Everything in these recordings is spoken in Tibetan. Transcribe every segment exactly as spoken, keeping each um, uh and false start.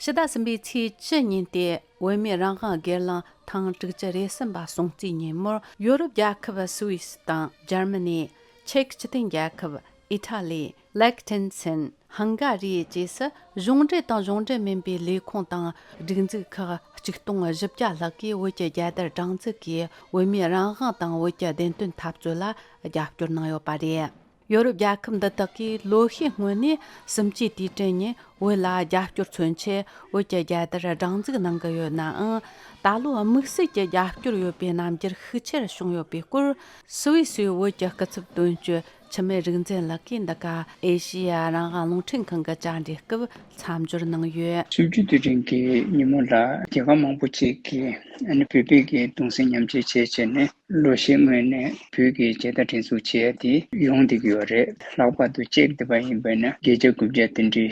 སྤྱི་ཟླ་གསུམ་པའི་ཚེས་བཅུ་ཉིན་ཏེ་བོད་མིའི་རང་དབང་སྒེར་ལངས་ཐེངས་དྲུག་ཅུ་རེ་གསུམ་པ་སྲུང་བརྩིའི་ཉིན་མོར། ཡོ་རོབ་རྒྱལ་ཁབ་སུད་སི་དང་འཇར་མ་ནི། ཆེག་སྤྱི་མཐུན་རྒྱལ་ཁབ། ཨི་ཊ་ལི། ལེག་ཐེན་སན། ཧང་ག་རི་བཅས་སུ་གཞུང་འབྲེལ་དང་གཞུང་འབྲེལ་མིན་པའི་ལས་ཁུངས་དང་སྒྲིག་འཛུགས་ཁག་ཆིག་སྟོང་བཞི་བརྒྱ་ལྷག་གིས་བོད་ཀྱི་རྒྱལ་དར་སྒྲེང་འཛུགས་ཀྱིས་བོད་མིའི་རང་དབང་དང་བོད་ཀྱི་བདེན་དོན་འཐབ་རྩོད་ལ་རྒྱབ་སྐྱོར་གནང་ཡོད་པ་རེད། ཡོ་རོབ་རྒྱལ་ཁབ་འདི་དག་གིས་ལོ་ཤས་སྔོན་ནས་གསུམ་བཅུའི་དུས་དྲན་ཉིན་བོད་ལ་རྒྱབ་སྐྱོར་མཚོན་ཆེད་བོད་ཀྱི་རྒྱལ་དར་སྒྲེང་འཛུགས་གནང་གི་ཡོད་ནའང་། ད་ལོ་དམིགས་བསལ་གྱི་རྒྱབ་སྐྱོར་ཡོད་པའི་རྣམ་འགྱུར་ཤུགས་ཆེར་བྱུང་ཡོད་པའི་སྐོར། སུད་སིའི་བོད་ཀྱི་སྐུ་ཚབ་དོན་གཅོད་འཆི་མེད་རིག་འཛིན་ལགས་ཀྱིས་འདི་ག་ཨེ་ཤེ་ཡ་རང་དབང་རླུང་འཕྲིན་ཁང་གི་བཅར་འདྲི་སྐབས་མཚམས་སྦྱོར་གནང་ཡོད། གསུམ་བཅུའི་དུས་དྲན་གྱི་ཉིན་མོ་ལ་རྒྱལ་ཁབ་མང་པོ་ཅིག་གིས་ཨ་ནི་བོད་པའི་གི་གདུང་སེམས་མཉམ་སྐྱེད་བྱེད་བྱས་ནས། ལོ་ཤས་སྔོན་ནས་བོད་ཀྱི་རྒྱལ་དར་སྒྲེང་འཛུགས་བྱེད་ཡ་དེ་ཡོང་བསྡད་ཀྱི་ཡོད་རེད། ལྷག་པར་དུ་ཅེཀ་འདི་པ་ཡིན་པ་ན་བརྒྱད་བརྒྱ་དགུ་བརྒྱ་དེ་འདྲའི་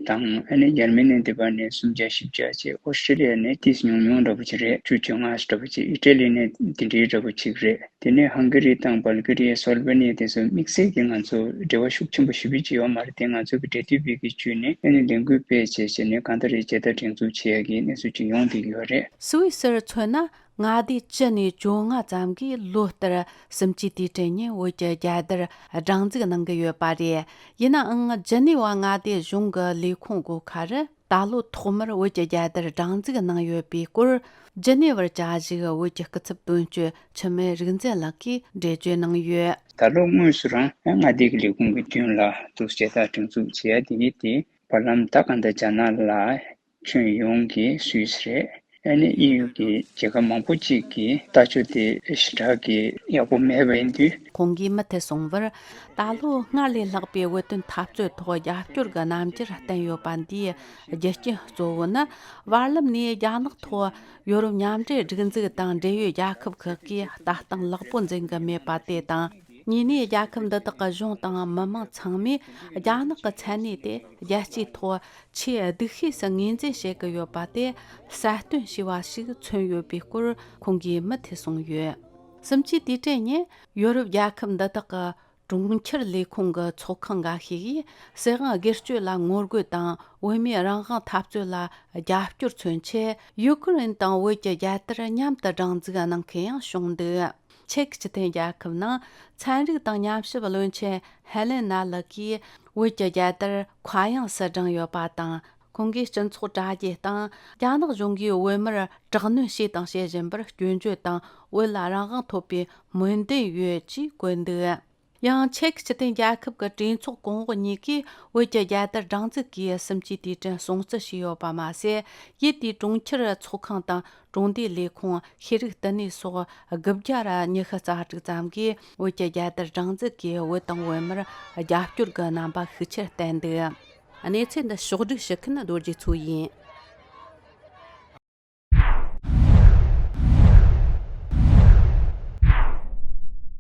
དང་། ཨ་ནི་འཇར་མ་ནི་འདི་པ་ནས་སུམ་བརྒྱ་བཞི་བརྒྱ་བྱས། ཨོ་སི་ཀྲི་ལི་ཡ་ནས་ཏིས་ཉུང་ཉུང་འདྲ་པོ་ཅིག་རེད། བཅུ་བཅོ་ལྔ་འདྲ་པོ་ཅིག་ཨི་ཊ་ལི་ནས་དེ་འདྲའི་འདྲ་པོ་ཅིག་རེད། དེ་ནས་ཧང་ག་རི་དང་བལ་ག་རི་ཡ། སོལ་བེ་ནི་ཡ་དེ་ཚོ་དམིགས་བསལ་གྱིས་ང་ཚོ་འབྲེལ་བ་ཤུགས་ཆེན་པོ་ཞེ་པོ་ཅིག་ཡོད་མ་རེད་དེ། ང་ཚོ་གི་འབྲེལ་མཐུད་པའི་གི་བརྒྱུད་ནས་ཨ་ནི་ལས་འགུལ་སྤེལ་བྱས་བྱས་ནས་གང་ལྟར་རེད་རྒྱལ་དར་སྒྲེང་འཛུགས་བྱེད་ཡ་གི་གནས་ཚུལ་ཅིག་ཡོང་བསྡད་ཀྱི་ཡོད་རེད། སུད་སིར་མཚོན་ན། མངའ་སྡེ་བཅུ་ནས་བཅོ་ལྔ་ཙམ་གྱིས་ལོ་ལྟར་གསུམ་བཅུའི་དུས་དྲན་ཉིན་བོད་ཀྱི་རྒྱལ་དར་སྒྲེང་འཛུགས་གནང་གི་ཡོད་པ་རེད། ཡིན་ནའང་། ཇི་ནི་ཝ་མངའ་སྡེ་གཞུང་གི་ལས་ཁུངས་སྒོ་ཁ་རུ་ད་ལོ་ཐོག་མར་བོད་ཀྱི་རྒྱལ་དར་སྒྲེང་འཛུགས་གནང་ཡོད་པའི་སྐོར། ཇི་ནི་ཝར་བཅའ་བཞུགས་བོད་ཀྱི་སྐུ་ཚབ་དོན་གཅོད་འཆི་མེད་རིག་འཛིན་ལགས་ཀྱིས་འགྲེལ་བརྗོད་གནང་ཡོད། ད་ལོ་དངོས་སུ་རང་མངའ་སྡེ་གི་ལས་ཁུངས་ཀྱི་མདུན་ལ་འདུག་རྒྱལ་དར་སྒྲེང་འཛུགས་བྱེད་ཡ་དེ་ཡིན་ཏེ། བར་ལམ་ད་ག་འདྲ་རྒྱ་ནག་ལ་ཁྱོན་ཡོངས་ཀྱི་སུད་སི་རེད། ཨ་ནི་ཨི་ཡུ་གི་རྒྱལ་ཁབ་མང་པོ་ཅིག་གིས་ལྟ་ཕྱོགས་དེ་ཞེ་དྲག་གི་ཡག་པོ་མེད་པ་ཡིན་དུས། ཁོང་གིས་མུ་མཐུད་གསུངས་པར། ད་ལོ་སྔར་ལས་ལྷག་པའི་བོད་དོན་འཐབ་རྩོད་ཐོག་རྒྱབ་སྐྱོར་གྱི་རྣམ་འགྱུར་བསྟན་ཡོད་པ་འདིའི་རྒྱུ་རྐྱེན་གཙོ་བོ་ནི། བར་ལམ་ནས་རྒྱ་ནག་ཐོག་ཡོ་རོབ་མཉམ་འབྲེལ་སྒྲིག་འཛུགས་དང་འབྲེལ་ཡོད་རྒྱལ་ཁབ་ཁག་གིས་ལྟ་སྟངས་ལེགས་པོ་འཛིན་གྱི་མེད་པ་དེ་དང་། གཉིས་ནས། རྒྱལ་ཁབ་འདི་དག་གི་གཞུང་དང་མི་མང་ཚང་མས་རྒྱ་ནག་གི་མཚན་གནས་དེ་རྒྱལ་སྤྱིའི་ཐོག་ཆེས་སྡུག་ཤོས་སུ་ངོས་འཛིན་བྱེད་ཀྱི་ཡོད་པ་དེ་གསལ་སྟོན་བྱས་པ་ཞིག་མཚོན་ཡོད་པའི་སྐོར་ཁོང་གིས་མུ་མཐུད་གསུངས་ཡོད། གསུམ་བཅུའི་དུས་དྲན་ཉིན་ཡོ་རོབ་རྒྱལ་ཁབ་འདི་དག་གི་གྲོང་ཁྱེར་ལས་ཁུངས་ཀྱི་ཚོགས་ཁང་འགའ་ཤས་ཀྱིས་སྲིད་དབང་སྒེར་གཅོད་ལ་ངོ་རྒོལ་དང་བོད་མིའི་རང་དབང་འཐབ་རྩོད་ལ་རྒྱབ་སྐྱོར་མཚོན་ཆེད་ཡུ་ཀེ་རེན་དང་བོད་ཀྱི་རྒྱལ་དར་མཉམ་དུ་སྒྲེང་འཛུགས་གནང་མཁན་ཡང་བྱུང་འདུག་ཆེག་སྤྱི་མཐུན་རྒྱལ་ཁབ་ནང་ཚན་རིག་དང་ཉམས་ཞིབ་བློན་ཆེན་ཧེ་ལེན་ན་ལགས་ཀྱིས་བོད་ཀྱི་རྒྱལ་དར་མཁའ་དབྱིངས་སུ་བསྒྲེངས་ཡོད་པ་དང་། ཁོང་གིས་སྤྱི་ཚོགས་དྲ་རྒྱ་སྟེང་རྒྱ་ནག་གཞུང་གིས་བོད་མིར་དྲག་གནོན་བྱས་དང་བྱེད་བཞིན་པར་སྐྱོན་བརྗོད་དང་བོད་ལ་རང་དབང་ཐོབ་པའི་སྨོན་འདུན་ཡོད་ཅེས་བཀོད་འདུག་ཡང་ཆེག་སྤྱི་མཐུན་རྒྱལ་ཁབ་ཀྱི་གྲོས་ཚོགས་གོང་འོག་གཉིས་ཀས་བོད་ཀྱི་རྒྱལ་དར་སྒྲེང་འཛུགས་ཀྱིས་གསུམ་བཅུའི་དུས་དྲན་སྲུང་བརྩི་བྱས་ཡོད་པ་མ་ཟད། ཡུལ་དེའི་གྲོང་ཁྱེར་ཚོགས་ཁང་དང་གྲོང་སྡེའི་ལས་ཁུངས། ཤེས་རིག་བསྟི་གནས་སོགས་དགུ་བརྒྱ་ར་ཉི་ཤུ་རྩ་དྲུག་ཙམ་གྱིས་བོད་ཀྱི་རྒྱལ་དར་སྒྲེང་འཛུགས་ཀྱིས་བོད་དང་བོད་མིར་རྒྱབ་སྐྱོར་གྱི་རྣམ་པ་ཤུགས་ཆེར་བསྟན་འདུག་གནས་ཚུལ་འདི་ཕྱོགས་བསྒྲིགས་ཞུ་མཁན་རྡོ་རྗེ་མཚོ་ཡིན།